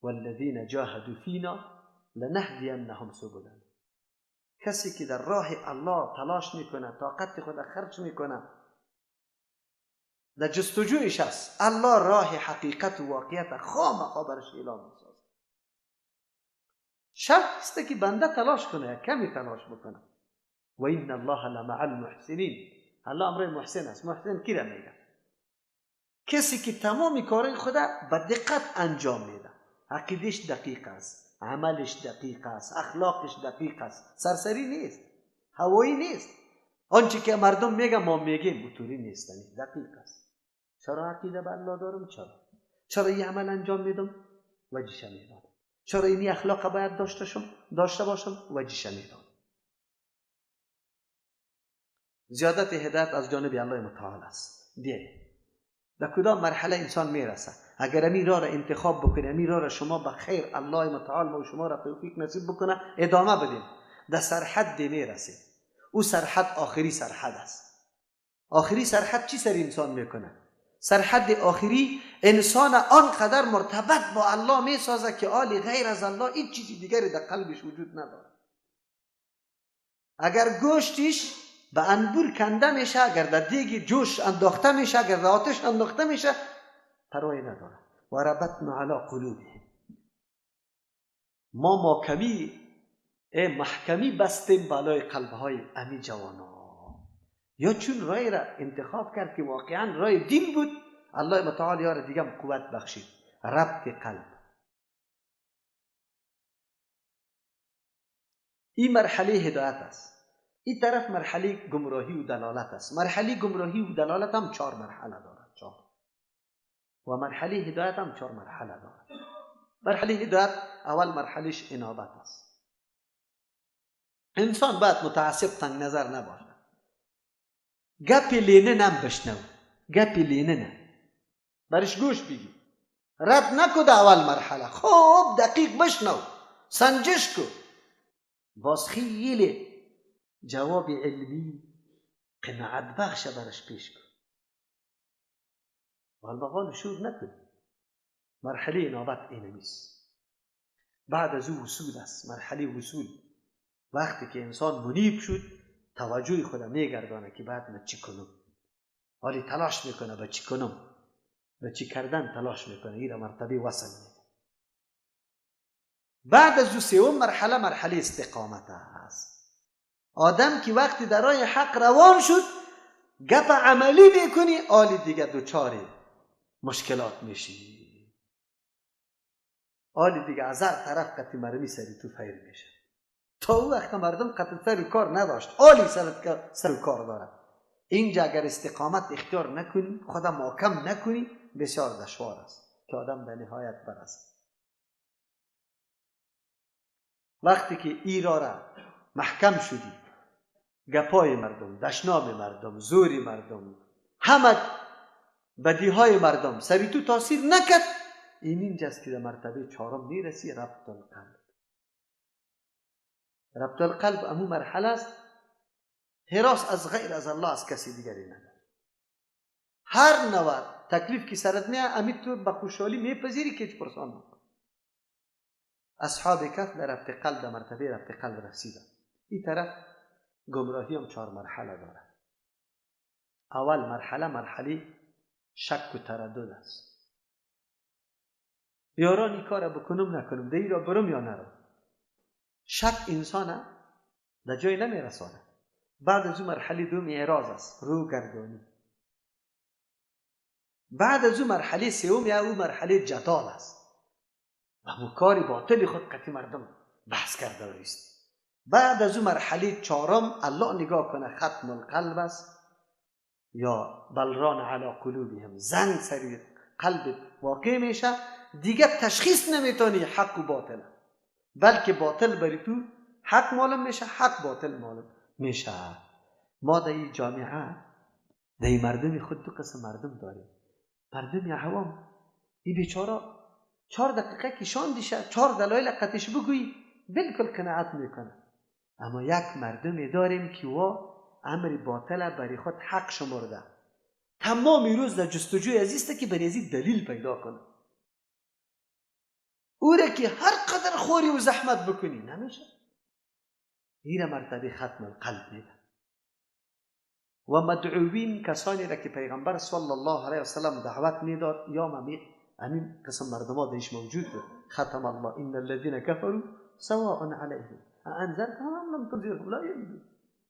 والذین جاهدوا فینا لنهدینهم سبلنا. کسی که در راه الله تلاش میکنه، طاقت خود خرج میکنه، در جستجویش است، الله راه حقیقت و واقعیت خامخا برش اعلام میسازه. شرط است که بنده تلاش کنه، کمی تلاش بکنه. و این الله لمع المحسنین. الله امر محسن است. محسن کی را میگه؟ کسی که تمام کارهای خود به دقت انجام میده، عقیدش دقیق است، عملش دقیق است، اخلاقش دقیق است، سرسری نیست، هوایی نیست. آنچه که مردم میگه ما میگیم اونطوری نیست، دقیق است. چرا عقیده به الله دارم؟ چرا این عمل انجام میدم؟ وجهش میدانم. چرا این اخلاق باید داشته باشم؟ وجهش میدانم. زیادت هدایت از جانب الله متعال است. بیایید در کدام مرحله انسان میرسه؟ اگر امی راه را انتخاب بکنه، امی راه را شما به خیر الله متعال ما و شما را توفیق نصیب بکنه ادامه بدیم، در سرحد میرسیم. او سرحد آخری سرحد است. آخری سرحد چی سر انسان میکنه؟ سرحد آخری انسان آنقدر مرتبط با الله میسازه که آلی غیر از الله هیچ چیزی دیگری در قلبش وجود نداره. اگر گوشتش به انبور کنده میشه، اگر در دیگ جوش انداخته میشه، اگر در آتش انداخته میشه، پروایی نداره. و ربطنا علی قلوبهم. ما ماکمی محکمی بستیم بالای قلبهای امی جوانا. یا چون رای را انتخاب کرد که واقعا رای دین بود، الله متعال یار دیگه هم قوت بخشید. ربط قلب. این مرحله هدایت است. این طرف مرحله گمراهی و دلالت است. مرحله گمراهی و دلالت هم 4 مرحله دارد. 4. و مرحله هدایت هم 4 مرحله دارد. مرحله هدایت اول مرحلهش انابت است. انسان باید متعصب تنگ نظر نباشد. گپ لینن هم بشنو، گپ لینن برش گوش بگی، رد نکو در اول مرحله، خوب دقیق بشنو، سنجش کو، باز خیلی جواب علمی قناعت بخش برش پیش کن. والبغال شور نکن. مرحله انابت اینمیست. بعد از او وصول است. مرحله وصول وقتی که انسان منیب شد، توجه خود میگردانه که بعد من چی کنم، ولی تلاش میکنه به چی کنم، به چی کردن تلاش میکنه. این مرتبه وصل میده. بعد از او سوم مرحله، مرحله استقامت است. آدم که وقتی در راه حق روان شد، گپ عملی میکنی، آلی دیگه دوچاری مشکلات میشی، آلی دیگه از هر طرف قطی مرمی سری تو فیر میشه. تا او وقت مردم قطع سر کار نداشت، آلی سر کار دارد. اینجا اگر استقامت اختیار نکنی، خدا محکم نکنی، بسیار دشوار است که آدم در نهایت برسد. وقتی که ای را محکم شدی، گپای مردم، دشنام مردم، زوری مردم، همه بدیهای مردم سری تو تاثیر نکرد، این اینجاست که در مرتبه چهارم میرسی، ربط القلب. ربط القلب امو مرحله است، هراس از غیر از الله از کسی دیگری نداره. هر نوع تکلیف که سرت میاد، امی تو به خوشحالی میپذیری که هیچ پرسان نکن. اصحاب کهف در ربط قلب، در مرتبه ربط قلب رسیدن. این طرف گمراهی هم 4 مرحله داره. اول مرحله، مرحله شک و تردد است. یاران این کار بکنم نکنم، ده ای را برم یا نرم. شک انسان در جای نمیرسانه. بعد از اون مرحله دوم اعراض است، رو گردانی. بعد از اون مرحله سوم یا اون مرحله جدال است. و کاری باطل خود قطعی مردم بحث کرده است. بعد از اون مرحله چهارم الله نگاه کنه، ختم القلب است یا بلران علی قلوبهم، زنگ سری قلب واقع میشه، دیگه تشخیص نمیتونی حق و باطل، بلکه باطل بری تو حق معلوم میشه، حق باطل معلوم میشه. ما در این جامعه، در این مردم خود دو قسم مردم داریم. مردم عوام، این بیچاره 4 دقیقه که شان دیشه، 4 دلایل قطعش بگویی بالکل قناعت میکنه. اما یک مردمی داریم که وا امر باطل برای خود حق شمرده، تمام روز در جستجوی از است که برای از دلیل پیدا کنه. او را که هر قدر خوری و زحمت بکنی نمیشه. این مرتبه ختم القلب میده. و مدعوین کسانی را که پیغمبر صلی الله علیه و سلم دعوت میداد، یا همین قسم مردم ها موجود بود. ختم الله ان الذين كفروا سواء عليهم انذرتهم ام لم تنذرهم لا يؤمنون.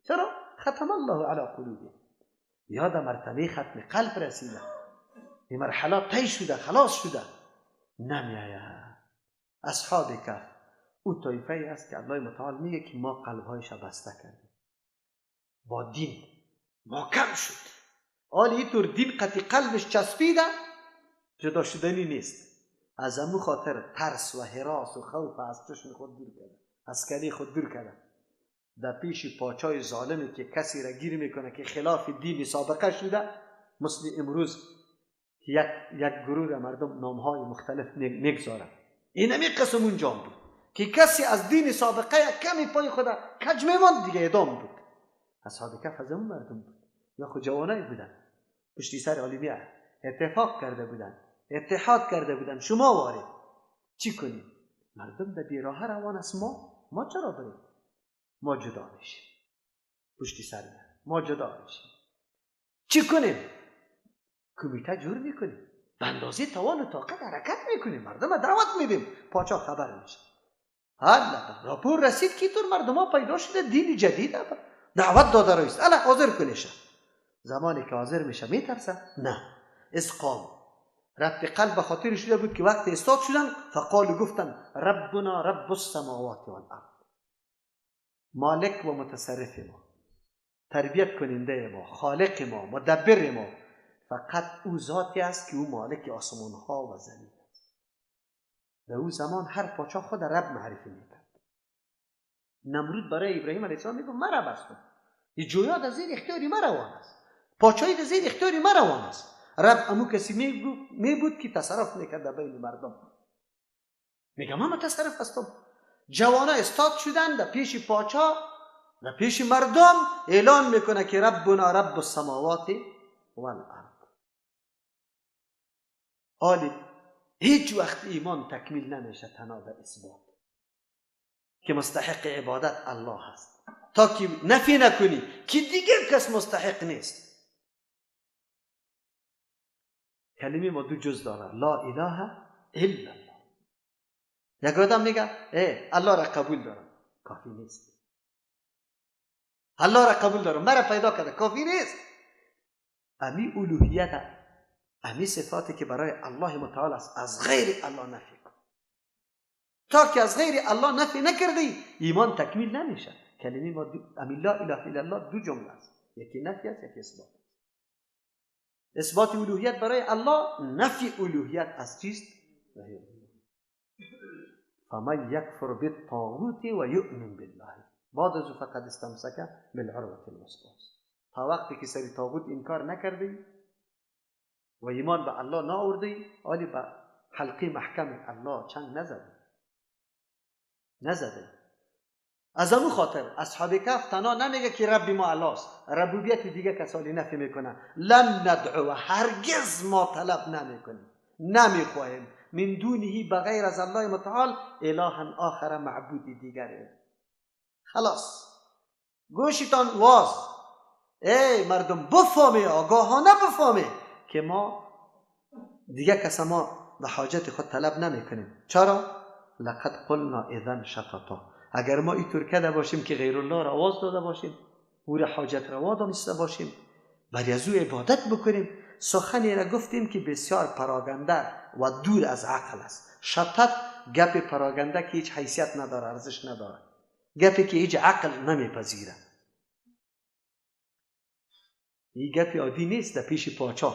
چرا؟ ختم الله على قلوبهم. یا در مرتبه ختم قلب رسیده، این مرحله طی شده، خلاص شده، نمیآید. اصحاب کهف او طایفه است که الله متعال میگه که ما قلبهایش بسته کردیم با دین، محکم شد. حالی اینطور دین قطعی قلبش چسبیده، جدا شدنی نیست. از امو خاطر ترس و هراس و خوف از چشم خود دور کرده، از کلی خود دور کرده. در پیش پاچای ظالمی که کسی را گیر میکنه که خلاف دین سابقه شده، مثل امروز که یک گروه مردم نامهای مختلف میگذارن، این همی قسم اونجا بود که کسی از دین سابقه یک کمی پای خود کج میماند دیگه اعدام بود. اصحاب کهف از اون مردم بود، یا خود جوانایی بودن پشتی سر عالمیه اتفاق کرده بودن، اتحاد کرده بودن. شما وارد چی کنیم؟ مردم در بیراه روان است، ما چرا بریم؟ ما جدا میشیم، پشتی سر ما جدا میشیم. چی کنیم؟ کمیته جور میکنیم، به اندازه توان و طاقت حرکت میکنیم، مردم دعوت میدیم. پاچا خبر میشه، حالا راپور رسید که طور مردم ها پیدا شده، دین جدید دعوت داده رایست، الا حاضر کنیشه. زمانی که حاضر میشه میترسه؟ نه. اسقام ربط قلب به خاطر شده بود که وقت استاد شدن، فقالو گفتن ربنا رب السماوات والارض، مالک و متصرف ما، تربیت کننده ما، خالق ما، مدبر ما، فقط او ذاتی است که او مالک آسمان ها و زمین است. در او زمان هر پاچا خود رب معرفی میکرد. نمرود برای ابراهیم علیه السلام میگفت من رب هستم، این جویا در زیر اختیار من روان است، پاچایی در زیر اختیار من روان است. رب امو کسی می بود که تصرف میکرد در بین مردم. میگه من متصرف هستم. جوانا استاد شدن در پیش پاچا، در پیش مردم اعلان میکنه که ربنا رب السماوات والارض. آلی هیچ وقت ایمان تکمیل نمیشه تنها به اثبات که مستحق عبادت الله هست، تا که نفی نکنی که دیگر کس مستحق نیست. کلمه ما دو جز داره، لا اله الا الله. یک آدم میگه ای الله را قبول دارم، کافی نیست. الله را قبول دارم، مرا پیدا کرده، کافی نیست. امی الوهیت، امی صفاتی که برای الله متعال است، از غیر الله نفی کن. تا که از غیر الله نفی نکردی ایمان تکمیل نمیشه. کلمه ما امی لا اله الا الله دو جمله است، یکی نفی است، یکی اثبات. اثبات الوهیت برای الله، نفی الوهیت از چیست؟ فمن یکفر بالطاغوت و یؤمن بالله بعد از فقد استمسک بالعروة الوثقی. تا وقتی که سری طاغوت انکار نکردی و ایمان به الله نآوردی، آلی به حلقه محکم الله چنگ نزده. از امو خاطر اصحاب کهف تنها نمیگه که رب ما الله است، ربوبیت دیگه کسانی نفی میکنه. لن ندعو، هرگز ما طلب نمیکنیم، نمیخواهیم من دونه بغیر از الله متعال الها آخر، معبود دیگره. خلاص گوشتان واز، ای مردم بفهمی، آگاهانه بفهمی که ما دیگه کس ما به حاجت خود طلب نمیکنیم. چرا؟ لقد قلنا اذا شططا. اگر ما اینطور کرده باشیم که غیر الله را آواز داده باشیم، او را حاجت روا دانسته باشیم، بر از او عبادت بکنیم، سخنی را گفتیم که بسیار پراگنده و دور از عقل است. شطط گپ پراگنده که هیچ حیثیت نداره، ارزش نداره، گپی که هیچ عقل نمیپذیره. این گپی عادی نیست در پیش پاچا.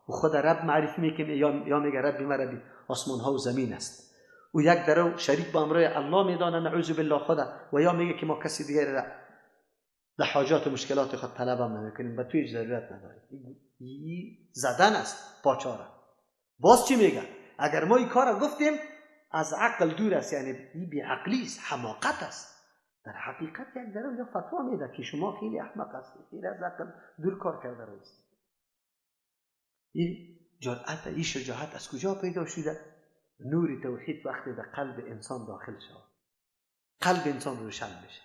و خود رب معرفی میکنه، یا میگه ربی ما ربی آسمان ها و زمین است. او یک درو شریک با امرای الله میدانه، نعوذ بالله خدا، و یا میگه که ما کسی دیگری را در حاجات و مشکلات خود طلب هم نمیکنیم، به تو هیچ ضرورت نداریم. این زدن است پاچا را. باز چی میگه؟ اگر ما این کار را گفتیم از عقل دور است، یعنی این بیعقلی است، حماقت است. در حقیقت یک درو یا فتوا میده که شما خیلی احمق هستید، خیلی از عقل دور کار کرده است. این جرأت، این شجاعت از کجا پیدا شده؟ نور توحید وقتی در قلب انسان داخل شود، قلب انسان روشن میشه،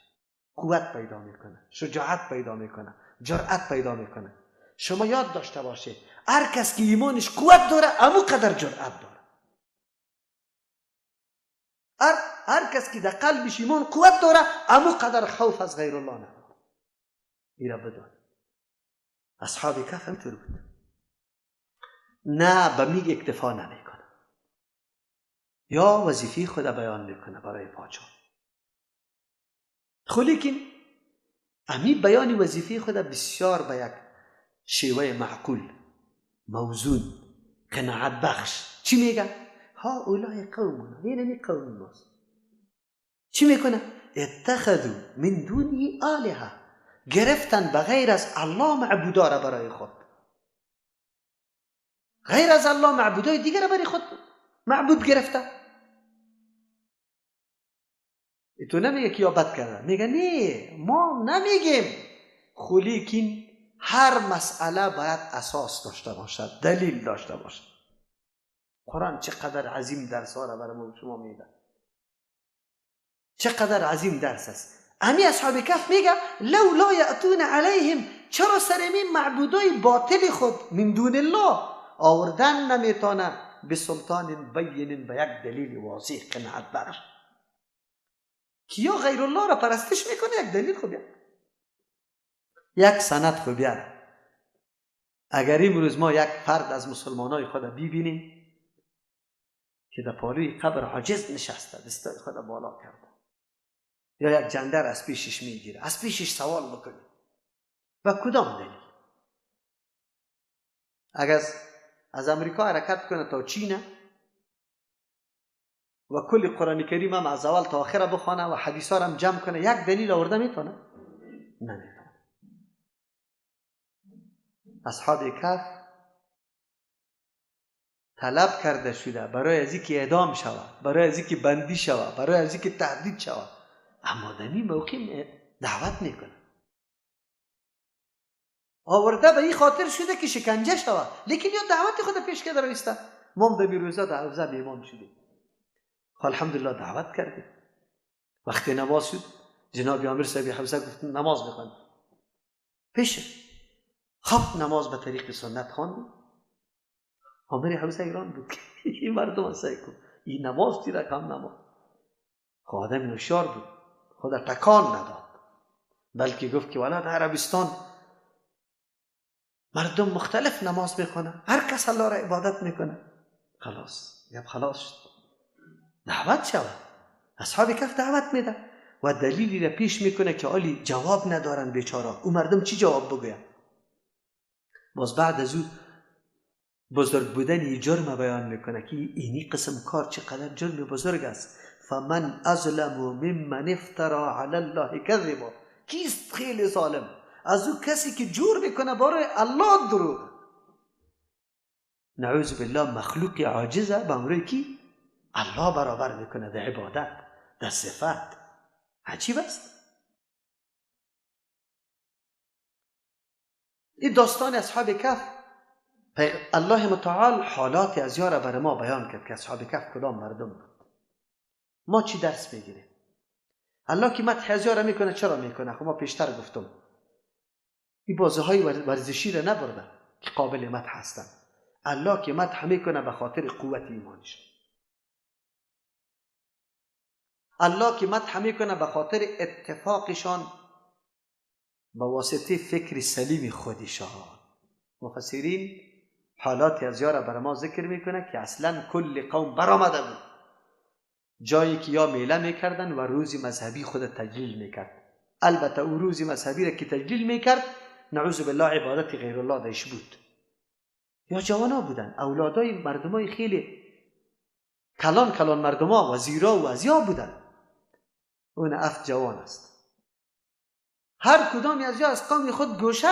قوت پیدا میکنه، شجاعت پیدا میکنه، جرأت پیدا میکنه. شما یاد داشته باشه هر کس که ایمانش قوت داره امو قدر جرأت داره. هر کس که در قلبش ایمان قوت داره امو قدر خوف از غیر الله نداره. ایرا بدان اصحاب کهف همطور بود، نه به میگ اکتفا نمیکنه، یا وظیفه خود بیان میکنه برای پاچا. خو لیکن امی بیان وظیفه خود بسیار به یک شیوه معقول، موزون، قناعت بخش. چی میگه؟ ها اولای قومنا، این قوم ماست. چی میکنه؟ اتخذوا من دونه آلهه، گرفتن بغیر از الله معبودا را برای خود، غیر از الله معبودای دیگر را برای خود معبود گرفته. تو نمیگه که یا بد کرده، میگه نه ما نمیگیم، خو لیکن هر مسئله باید اساس داشته باشد، دلیل داشته باشد. قرآن چقدر عظیم درس ها را برای ما شما میده، چقدر عظیم درس است. امی اصحاب کهف میگه لولا یأتون علیهم، چرا سر این معبودای باطل خود من دون الله آوردن نمیتونه به سلطان بین، به یک دلیل واضح قناعت بخش. کیا غیر الله را پرستش میکنه؟ یک دلیل خو بیار، یک سند خو بیار. اگر امروز ما یک فرد از مسلمانای خود ببینیم که در پالوی قبر عاجز نشسته، دستای خود بالا کرده، یا یک جندر از پیشش میگیره، از پیشش سوال بکنیم و کدام دلیل؟ اگر از امریکا حرکت کنه تا چین و کل قرآن کریم هم از اول تا آخر بخوانه و حدیث ها هم جمع کنه، یک دلیل آورده میتونه؟ نمیتونه. اصحاب کهف طلب کرده شده برای از اینکه اعدام شود، برای از اینکه بندی شود، برای از اینکه تهدید شود، اما در این موقع دعوت میکنه. آورده به این خاطر شده که شکنجه شود، لیکن یا دعوت خود پیش کرده رایسته. ما هم در روزا در حوزه میمان شدیم، الحمدلله دعوت کردیم. وقتی نماز شد جناب امیر صاحب حوزه گفت نماز بخوانید پیش. خب نماز به طریق سنت خواندیم. امیر حوزه ایران بود این مردم سعی کن این نماز تیره کم نماز. خب آدم هوشیار بود، خود تکان نداد، بلکه گفت که والا در عربستان مردم مختلف نماز میخوانه، هر کس الله را عبادت میکنه. خلاص یب خلاص شد، دعوت شود. اصحاب کهف دعوت میده و دلیلی را پیش میکنه که آلی جواب ندارن بیچارا. او مردم چی جواب بگوین؟ باز بعد از او بزرگ بودن یه جرم بیان میکنه که اینی قسم کار چقدر جرم بزرگ است. فمن ازلم ممن افترا علی الله کذبا، کیست خیلی ظالم از او کسی که جور میکنه برای الله دروغ. نعوذ بالله مخلوق عاجزه به امروی کی الله برابر میکنه در عبادت، در صفت. عجیب است. این داستان اصحاب کهف، الله متعال حالات از یاره بر ما بیان کرد که اصحاب کهف کدام مردم بود. ما چی درس میگیریم؟ الله که مدح از یاره میکنه چرا میکنه؟ خب ما پیشتر گفتم این بازه های ورزشی را نبردن که قابل مدح هستن. الله که مدح میکنه به خاطر قوت ایمانش. الله که مدح میکنه به خاطر اتفاقشان با واسطه فکر سلیم خودشان. مفسرین حالات از یاره بر ما ذکر میکنه که اصلا کل قوم برآمده بود، جایی که یا میله میکردن و روز مذهبی خود تجلیل میکرد. البته او روز مذهبی را که تجلیل میکرد نعوذ بالله عبادت غیر الله داشت بود. یا جوانا بودن، اولادای مردمای خیلی کلان کلان مردما و زیرا و ازیا بودن. اون افت جوان است. هر کدام از یا از قوم خود گوشه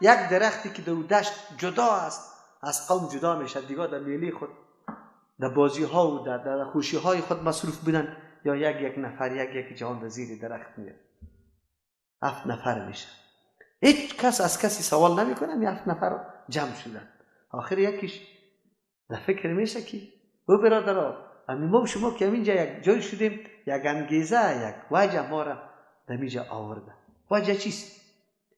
یک درختی که دو دشت جدا است از قوم جدا میشه، دیگه در میلی خود در بازی ها و در خوشی های خود مصروف بودن، یا یک یک نفر یک یک جوان در زیر درخت میره. 7 نفر میشه، هیچ کس از کسی سوال نمیکنه، می 7 نفر جمع شدن. آخر یکیش در فکر میشه که او برادرها همین ما شما که همینجا یک جای شدیم، یک انگیزه، یک وجه ما را در اینجا آورده. وجه چیست؟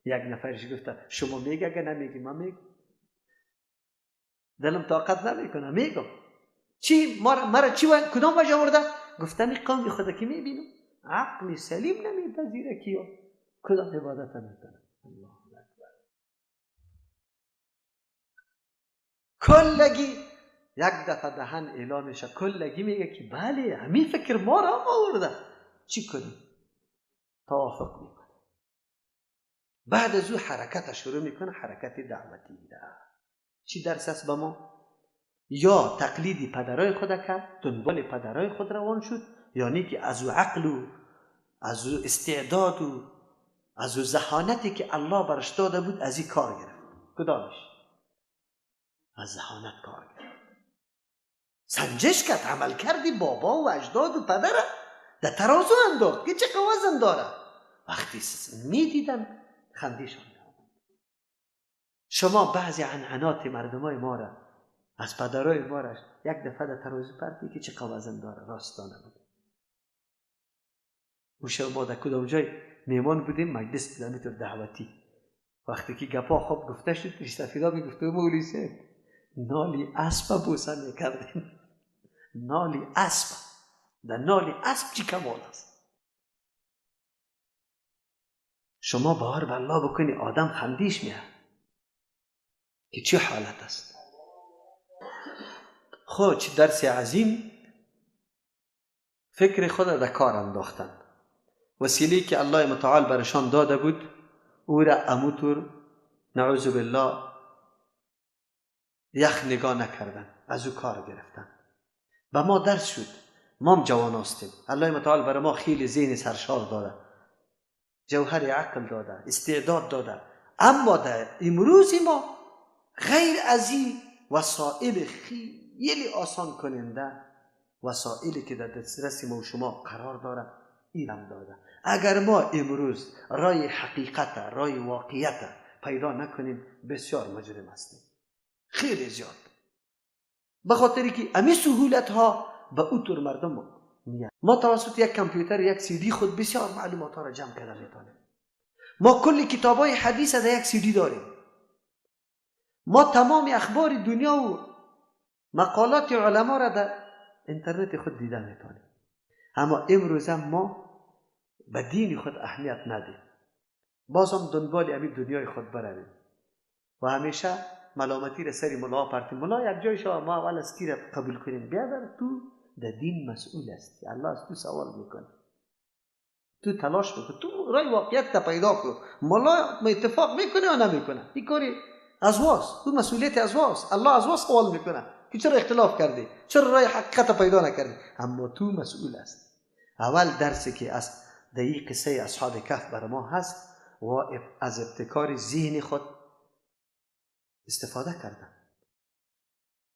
یک نفرش گفته شما میگه اگه نمیگی من میگم، دلم طاقت نمیکنه میگم. چی مرا چی کدام وجه آورده؟ گفتم این قوم خدا که میبینم عقل سلیم نمیپذیره کیو کدام عبادت میکنه. الله اکبر. کلگی یک دفعه دهن اعلام میشه، کلگی میگه که بله همین فکر ما را آورده، چی کنیم؟ توافق میکنه. بعد از او حرکت شروع میکنه، حرکت دعوتی. چی درس است به ما؟ یا تقلیدی پدرای خود کرد، دنبال پدرای خود روان شد، یعنی که از او عقل و از او استعداد و از او ذهانتی که الله برش داده بود از این کار گرفت. کدامش؟ از ذهانت کار گرفت، سنجش کرد، عمل کردی بابا و اجداد و پدر در ترازو انداخت که چه وزن داره. وقتی میدیدن خندیشان میآمد. شما بعضی عنعنات مردمای ما را از پدرای ما را یک دفعه در ترازو پرتی که چه وزن داره، راستانه بود. او شب ما در کدام جای میمان بودیم، مجلس بود همینطور دعوتی. وقتی که گپا خوب گفته شد، ریش سفیدا میگفت مولوی صاحب نالی اسب بوسه میکردیم. نالی اسب، در نالی اسب چی کمال است؟ شما باور به الله بکنی آدم خندیش میاد که چه حالت است. خب چه درس عظیم، فکر خود را در کار انداختن. وسیله که الله متعال برشان داده بود او را اموتور نعوذ بالله یخ نگاه نکردن، از او کار گرفتن. به ما درس شد، ما هم جوان هستیم، الله متعال برای ما خیلی ذهن سرشار داده، جوهر عقل داده، استعداد داده، اما در امروز ما غیر از این وسایل خیلی آسان کننده، وسایلی که در دسترس ما و شما قرار داره، این هم داده. اگر ما امروز رای حقیقت، رای واقعیت پیدا نکنیم، بسیار مجرم هستیم، خیلی زیاد. به خاطری که امی سهولت ها به اوتور مردم میاد. ما توسط یک کامپیوتر، یک سی دی خود بسیار معلومات ها را جمع کرده میتونیم. ما کل کتاب های حدیث در یک سی دی داریم. ما تمام اخبار دنیا و مقالات علما را در اینترنت خود دیده میتونیم. اما امروز ما به دین خود اهمیت ندیم، بازم دنبال همین دنیای خود برویم و همیشه ملامتی را سری ملا پرتیم. ملا یک جای شما ما اول از کی را قبول کنیم؟ بیادر تو در دین مسئول هستی، الله از تو سوال میکنه، تو تلاش بکن، تو رای واقعیت تا پیدا کن. ملا اتفاق میکنه یا نمیکنه؟ این کاری از واست، تو مسئولیت از واست، الله از واست سوال میکنه که چرا اختلاف کردی، چرا رای حقیقت پیدا نکردی، اما تو مسئول هستی. اول درسی که از در این قصه اصحاب کهف بر ما هست و از ابتکار ذهن خود استفاده کردن.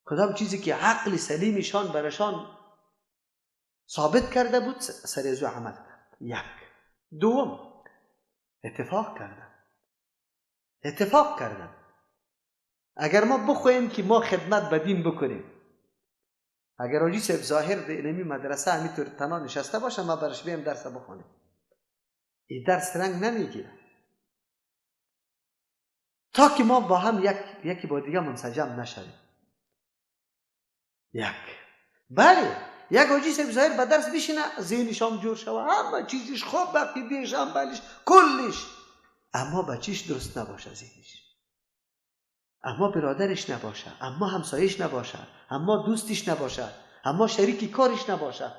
کدام چیزی که عقل سلیمشان برشان ثابت کرده بود سر از او عمل کرد. یک. دوم، اتفاق کردن. اتفاق کردن. اگر ما بخوایم که ما خدمت به دین بکنیم، اگر حاجی صاحب ظاهر در اینمی مدرسه همینطور تنها نشسته باشه، ما برش بیم درس بخوانیم، این درس رنگ نمیگیره تا که ما با هم یکی با دیگه منسجم نشویم. یک. بله، یک حاجی صاحب ظاهر به درس بشینه، ذهنش هم جور شوه، همه چیزش خوب، عقیده‌اش هم بلش کلش، اما بچیش درست نباشه ذهنش، اما برادرش نباشه، اما همسایش نباشه، اما دوستش نباشه، اما شریکی کارش نباشه،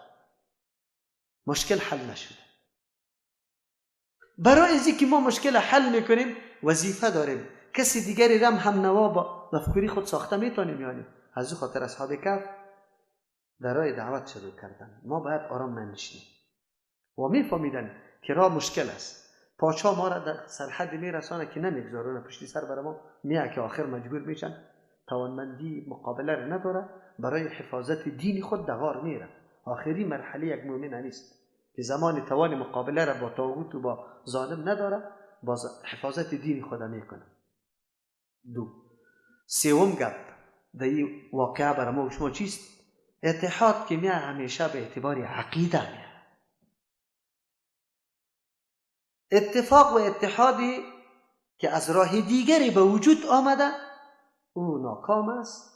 مشکل حل نشده. برای از اینکه ما مشکل حل میکنیم وظیفه داریم کسی دیگری رم هم نوا با مفکوری خود ساخته میتونیم. یعنی از او خاطر اصحاب کهف در راه دعوت شروع کردن. ما باید آرام ننشینیم و میفهمیدن که راه مشکل است. پاچا ما را در سرحد میرسانه که نمیگذارونه، پشتی سر برای ما میاد که آخر مجبور میشن، توانمندی مقابله را نداره، برای حفاظت دین خود دوار میره. آخری مرحله یک مؤمن نیست که زمان توان مقابله را با طاغوت و با ظالم نداره، با حفاظت دین خود میکنه. دو. سوم گپ در این واقعه برای ما و شما چیست؟ اتحاد که میه همیشه به اعتبار عقیده میه. اتفاق و اتحادی که از راه دیگری به وجود آمده او ناکام است،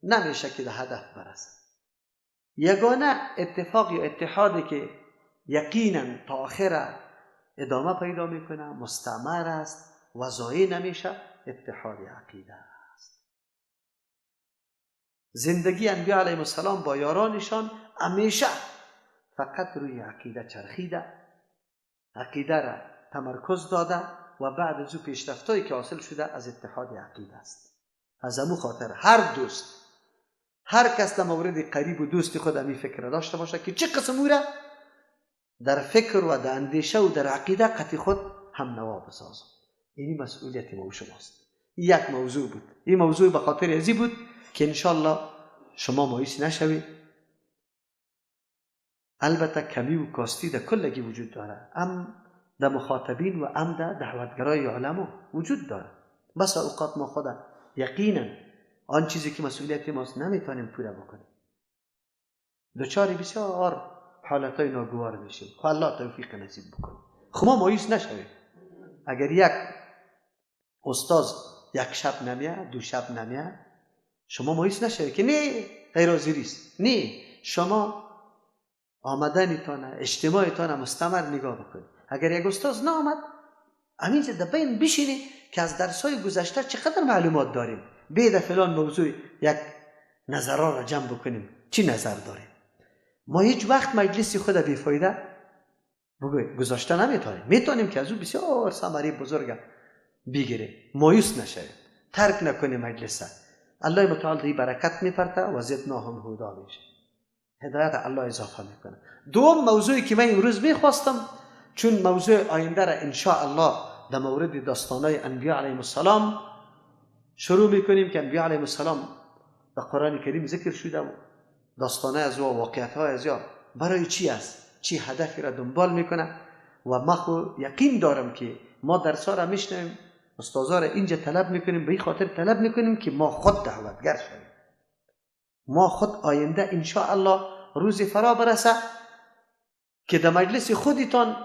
نمیشه که به هدف برسه. یگانه اتفاق یا اتحادی که یقینا تا آخر ادامه پیدا میکنه، مستمر است و ضایع نمیشه، اتحاد عقیده است. زندگی انبیا علیهم السلام با یارانشان همیشه فقط روی عقیده چرخیده، عقیده را تمرکز داده و بعد از او پیشرفتایی که حاصل شده از اتحاد عقیده است. از امو خاطر هر دوست، هر کس در مورد قریب و دوست خود همی فکر داشته باشه که چه قسم او را در فکر و در اندیشه و در عقیده قطع خود هم نوا بسازم. اینی مسئولیت ما و شماست. این یک موضوع بود. این موضوع به خاطر ازی بود که انشالله شما مایوس نشوید. البته کمی و کاستی در کلگی وجود داره، ام در مخاطبین و ام در دعوتگرای علما وجود داره. بس اوقات ما خود یقینا آن چیزی که مسئولیت ماست نمیتونیم پوره بکنیم، دچار بسیار حالتهای ناگوار میشیم. خب الله توفیق نصیب بکنه. خب ما مایوس نشویم. اگر یک استاد یک شب نمیه، دو شب نمیه، شما مایوس نشوید که نه غیر حاضری است. نه، شما آمدنتان، اجتماعتان مستمر نگاه بکنید. اگر یک استاد نآمد، همینجا در بین بشینی که از درس‌های گذشته چقدر معلومات داریم، بیده فلان موضوع یک نظرها را جمع بکنیم، چی نظر داریم. ما هیچ وقت مجلس خود بیفایده بگوی گذاشته نمیتونیم. میتونیم که از او بسیار ثمره بزرگ بگیریم. مایوس نشویم، ترک نکنیم مجلس. الله متعال دی برکت میپرته و زدناهم هدا میشه، هدایت الله اضافه میکنه. دوم موضوعی که من امروز میخواستم، چون موضوع آینده را انشاء الله در مورد داستانای انبیا علیهم السلام شروع میکنیم که انبیا علیهم السلام در قرآن کریم ذکر شده و داستانه از او و واقعیت های از او برای چی است، چی هدفی را دنبال میکنه. و ما خو یقین دارم که ما درس ها را میشنویم، استاذا را اینجا طلب میکنیم، به این خاطر طلب میکنیم که ما خود دعوتگر شویم، ما خود آینده انشاء الله روز فرا برسه که در مجلس خودتان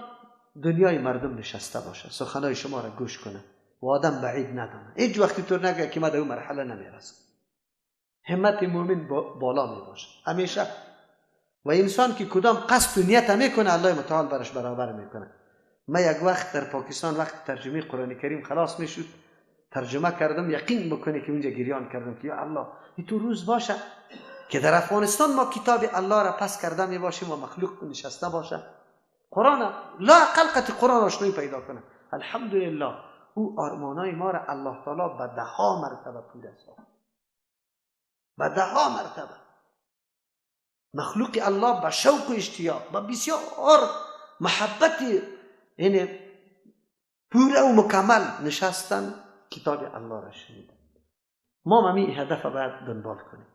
دنیای مردم نشسته باشه، سخنای شما را گوش کنه و آدم بعید ندانه. هیچ وقتی طور نگه که ما در اون مرحله نمیرسم. همت مؤمن بالا می باشه همیشه، و انسان که کدام قصد و نیت میکنه الله متعال برش برابر میکنه. ما یک وقت در پاکستان وقت ترجمه قرآن کریم خلاص میشد، ترجمه کردم، یقین بکنه که اونجا گریان کردم که یا الله این تو روز باشه که در افغانستان ما کتاب الله را پس کرده می باشیم و مخلوق نشسته باشه، قرآن لا اقل قطع قرآن آشنایی پیدا کنه. الحمدلله او آرمانای ما را الله تعالی به ده ها مرتبه پوره ساخت، به ده ها مرتبه. مخلوق الله به شوق و اشتیاق، به بسیار محبت یعنی پوره و مکمل نشستن کتاب الله را شنیدن. ما همی هدف باید دنبال کنیم.